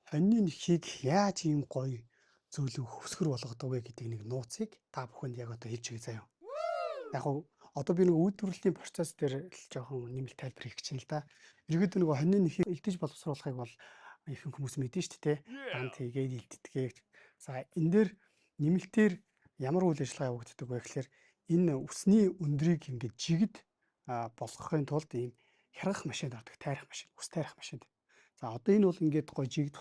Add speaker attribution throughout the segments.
Speaker 1: Хонины нэхийг яаж ийм гоё зүйлийг хөвсгөр болгодог вэ гэдэг нэг нууцыг та бүхэнд яг одоо хэлж өгье заяа. Яг уу одоо би нэг үйлдвэрлэлийн процесс дээр л жоохон нэмэлт тайлбар хийх гэж байна л да. Ерөнхийдөө нөгөө хонины нэхийг элдэж боловсруулахыг бол ихэнх хүмүүс мэднэ шүү дээ. Дант хийгээд элддэг. За, энэ дээр нэмэлтээр ямар үйл ажиллагаа явагддаг вэ гэхээр энэ үсний өндрийг ингээд жигд болгохын тулд ийм хяргах машинд ордог, тайрах машин, ус тайрах машинд. За, одоо энэ бол ингээд гоё жигд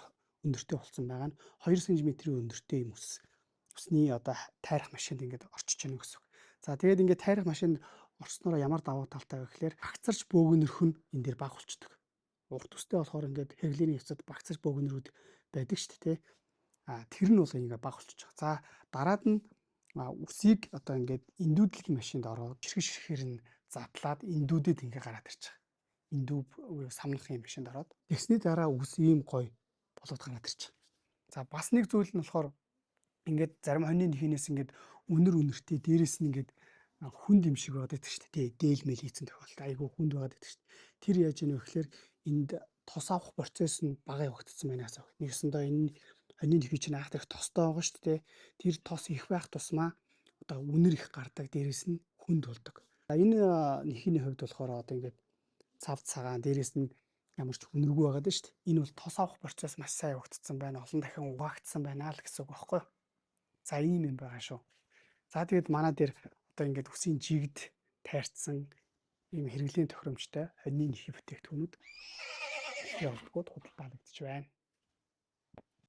Speaker 1: өндөртэй болсон байгаа нь 2 см-ийн өндөртэй юм усний одоо тайрах машинд ингээд орчиж байна гэсэн үг. За, тэгээд ингээд тайрах машинд орснороо ямар давуу талтай вэ гэхээр агцарч бөөгнөрөх нь энэ дээр бага болчдөг. Урт үстэй болохоор ингээд хэрэглээний явцад багцарч бөөгнөрүүд байдаг шүү дээ. А тэр нь бол ингээд бага болчихж байгаа. За, дараад нь үсийг одоо ингээд эндүүдлэгийн машинд ороод ширхэг ширхээр нь задлаад эндүүдэд ингээд гараад ирчих. Эндүү самнах юм машинд ороод тэгсний дараа үс ийм гоё болоод гараад ирчих. За, бас нэг зүйл нь болохоор ингээд зарим хонины нэхнээс ингээд үнэр үнэртэй, дээрэс нь ингээд хүнд юм шиг байгаад байдаг шүү дээ. Дээл мэл хийцэн тохиолдолд айгүй хүнд байгаад байдаг шүү дээ. Тэр яаж яах вэ гэхээр энд тос авах процесс нь бага явагдсан байна гэсэн үг. Нэгсэндээ энэ хонины нэхий чинь айхтар их тостой байгаа шүү дээ. Тэр тос их байх тусмаа одоо үнэр их гардаг, дээрэс нь хүнд болдог. Энэ нэхийний хувьд болохоор одоо ингээд цав цагаан, дээрэс нь ямар ч үнэргүй байгаад байна шүү дээ. Энэ бол тос авах процесс маш сайн явагдсан байна. Олон дахин угаагдсан байна л гэсэн үг байхгүй юу? За, ийм юм байгаа шүү. За, тэгээд манай дээр одоо ингээд үсийн жигд тайрцсан ийм хэрэглээний тохиромжтой хонины нэхий бүтээгдэхүүнүүд явуулдгууд худалдаалагдчих байна.